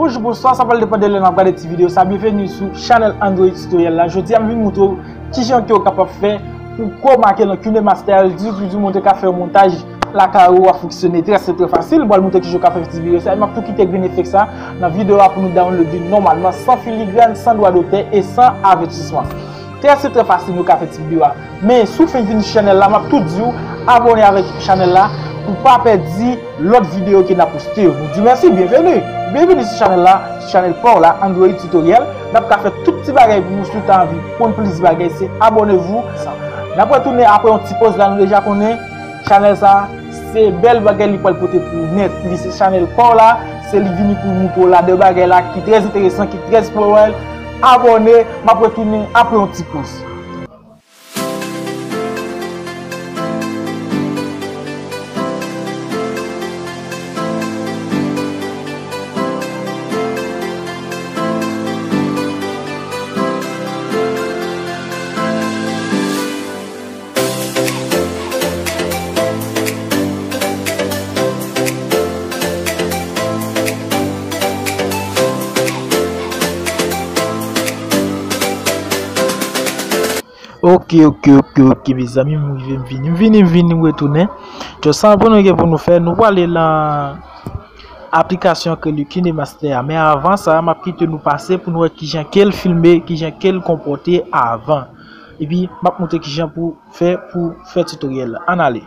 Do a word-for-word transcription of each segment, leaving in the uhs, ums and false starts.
Bonjou, bonswa, sa pral depann de lè n ap gade ti videyo sa. Byenveni sou chanèl Android Tutorial la. Jodi a, m vin montre w kijan ke w kapab fè pou w make nan KineMaster a. Di, di, di, mwen te ka fè yon montaj lakay ou a fonksyone trè senp, trè fasil. M pral montre kijan w ka fè ti videyo sa. E m ap tou kite green effect sa nan videyo a pou nou download li nòmalman, san filigran, san dwa dotè e san avètisman. Trè senp, trè fasil, nou ka fè ti videyo a. Men, si w fenk vin sou chanèl la, m ap tou di w abòne avèk chanèl la pou w pa pèdi lòt videyo ke n ap poste yo. Nou di w mèsi, byenveni. Byenveni sou chanèl la, sou chanèl pa w la, Android Tutorial. N ap ka fè tout ti bagay pou ou si w ta anvi konn plis bagay, se abonnez-vous. N ap retounen apre yon ti pòz la, nou deja konnen chanèl sa, se bèl bagay li pral pote pou ou nèt. Li se chanèl pa w la, se li vini pou montre w ladan bagay la ki trè enteresan, ki trè eksplorab. Abòne, m ap retounen apre yon ti pòz. Ok, ok, ok, ok, mezanmi, m rive, m vini, m vini, m vini, m retounen. Just sa pou nou gen pou nou fè, nou prale lan aplikasyon ke li KineMaster a. Men avan sa, m ap kite nou pase pou nou wè kijan ke l filme, kijan ke l konpòte avan. Epi, m ap montre kijan pou fè, pou fè tutorial la. Ann ale.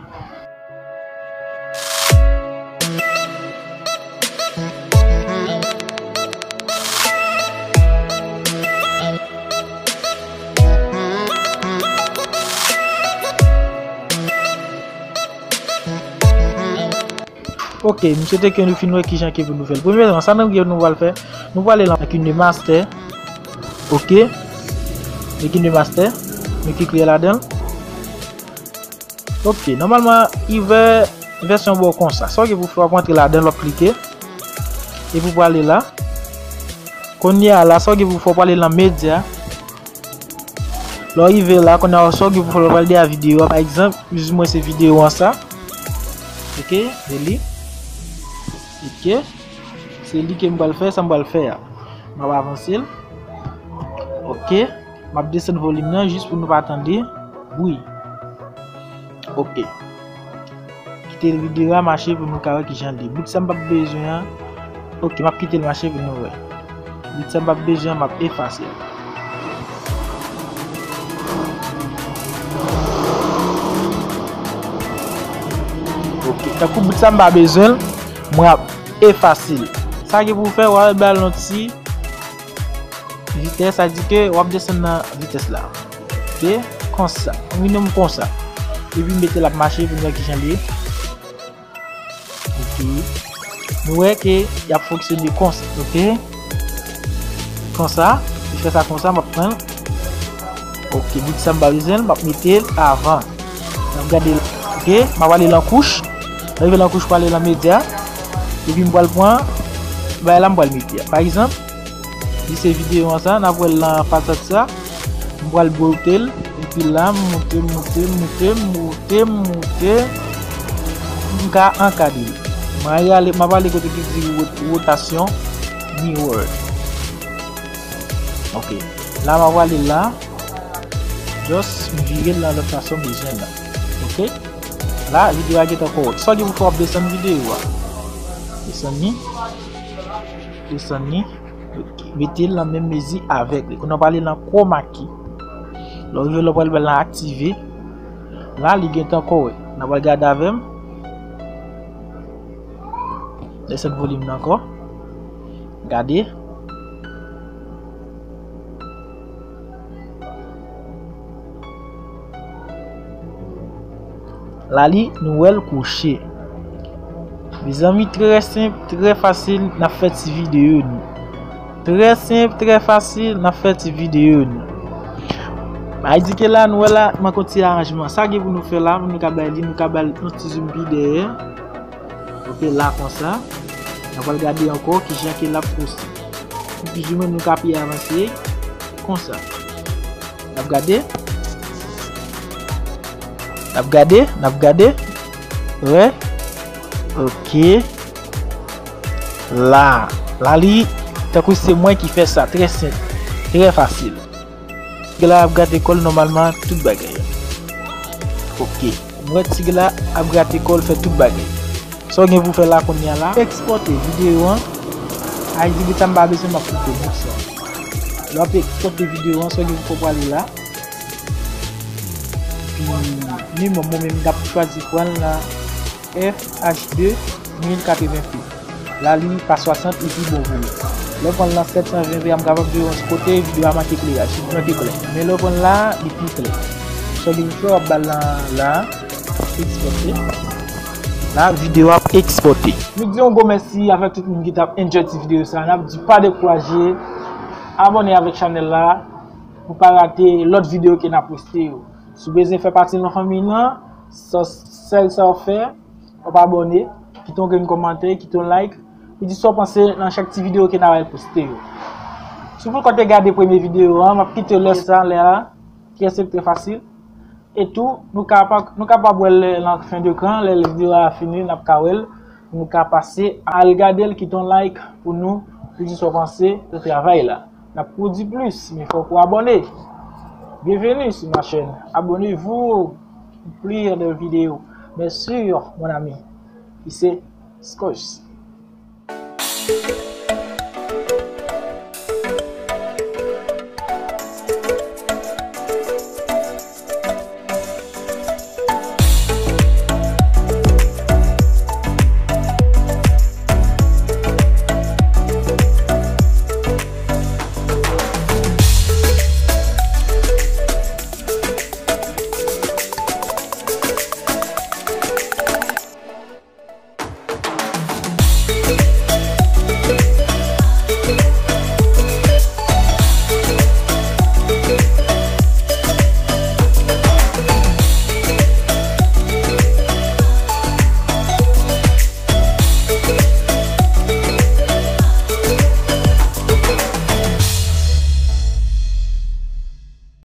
Ok, m swete ke nou fin wè kijan ke pou nou fè l. Premyèman, sa nou gen nou pral fè, nou prale lan KineMaster. Ok. Li KineMaster. Nou klik li ladan l. Ok, nòmalman, li ouvè vèsyon ba w konsa. Sa w gen pou fè, w ap rantre ladan l, w ap klike. Epi w prale la. Kounye a la, sa w gen pou fè, w prale lan medya. Lè w rive la, kounye a, sa w gen pou fè, w prale dèyè videyo a, pa egzanp, jis mwen se videyo an sa. Ok, se li. Ok. Se li ke m pral fè, sa m pral fè a. M ap avanse l. Ok. M ap desann volim nan jis pou nou pa tande bri. Ok. Kite videyo a mache pou nou ka wè kijan l ye. Bout sa m p ap bezwen an. Ok, m ap kite l mache pou nou wè. Bout sa m p ap bezwen an, m ap efase l. Ok, tankou bout sa m pa bezwen l, mwen ap efase l. Sa gen pou w fè, w ap ba l yon ti vitès, sa di ke w ap desann nan vitès la. Ok, konsa, minimum konsa. Epi mete l ap mache pou nou wè kijan l ye. Ok. Nou wè ke y ap fonksyone konsa, ok? Konsa, li fè sa konsa, m ap pran l. Ok, bout sa m pa bezwen l, m ap mete l avan. N ap gade l, ok? M ap ale lan kouch. Lè rive lan kouch, m prale lan medya. Epi m pral pran bagay la, m pral mete a. Pa egzanp, li se videyo an sa, n ap wè l lan patat sa. M pral monte l, epi la, m moute, m moute, m moute, m moute, m moute, m ka ankadre. M a ale, m ap ale kote ki di rot-, rotasyon mirror. Ok. La, m ap ale la. Just, m vire l nan lòt fason m bezwen la. Ok. La, videyo a gentan kòrèk. Sa w gen pou fè, w ap desann videyo a. Desann li. Desann li. Mete l nan menm mezi avèk li. Kounye a w prale lan chroma key. Lè w rive la, w pral pral lan aktive. La, li gentan kòrèk. N a pral gade avè m. Desann volim nan ankò. Gade. La li, nou wè l kouche. Mezanmi, trè senp, trè fasil, n ap fè ti videyo nou. Trè senp, trè fasil, n ap fè ti videyo nou. Ay di ke la, nou wè la, manke yon ti aranjman. Sa gen pou nou fè la, nou ka bay li, nou ka bay l yon ti zoom pi dèyè. Ok, la konsa. N a pral gade ankò kijan ke l ap pouse. Pi jounen nou ka pi avanse konsa. N ap gade. N ap gade, n ap gade. Wè. Ok. La. La li, Tankou se mwen ki fè sa, trè senp, trè fasil. Tig la ap grate kò l nòmalman, tout bagay. Ok. M wè tig la ap grate kò l, fè tout bagay. Sa w gen pou fè la kounye a la, ekspòte videyo an. Ay, di bita m pa bezwen, m ap koupe bout sa. Lè w ap ekspòte videyo an, sa w gen pou fè w prale la. Epi, minimòm, mwen menm, m t ap chwazi pran l nan F H D mil katreven P. La, li pa swasant, li pi bon pou ou. Lè w pran l nan sèt san ven P a, m kapab di w yon kote videyo a manke kleraj, li manke klè. Men lè w pran l la, li pi klè. Sa w gen pou fè, w ap ba l nan la, ekspòte. La, videyo ap ekspòte. Nou di yon gwo mèsi avèk tout moun ki t ap enjoy ti videyo sa. N ap di pa dekouraje, abòne avèk chanèl la pou pa rate lòt videyo ke n ap poste yo. Si w bezwen fè pati nan fanmi nan, sa, sèl sa w fè, w ap abòne, kite yon grenn kòmantè, kite yon like, pou di sa w panse nan chak ti videyo ke n ap al poste yo. Si w poko te gade premye videyo an, m ap kite lè sa lè a, ki se trè fasil. E tou, nou kapab, nou kapab wè l nan fen de ekran, lè videyo a fini, n ap ka wè l. Nou ka pase al gade l, kite yon like pou nou, pou di sa w panse de travay la. N ap pwodui plis, men fòk ou abòne. Bienvenue sur ma chaîne. Abonnez-vous pour plus de vidéos. Bien sûr, mon ami, ici Scotch.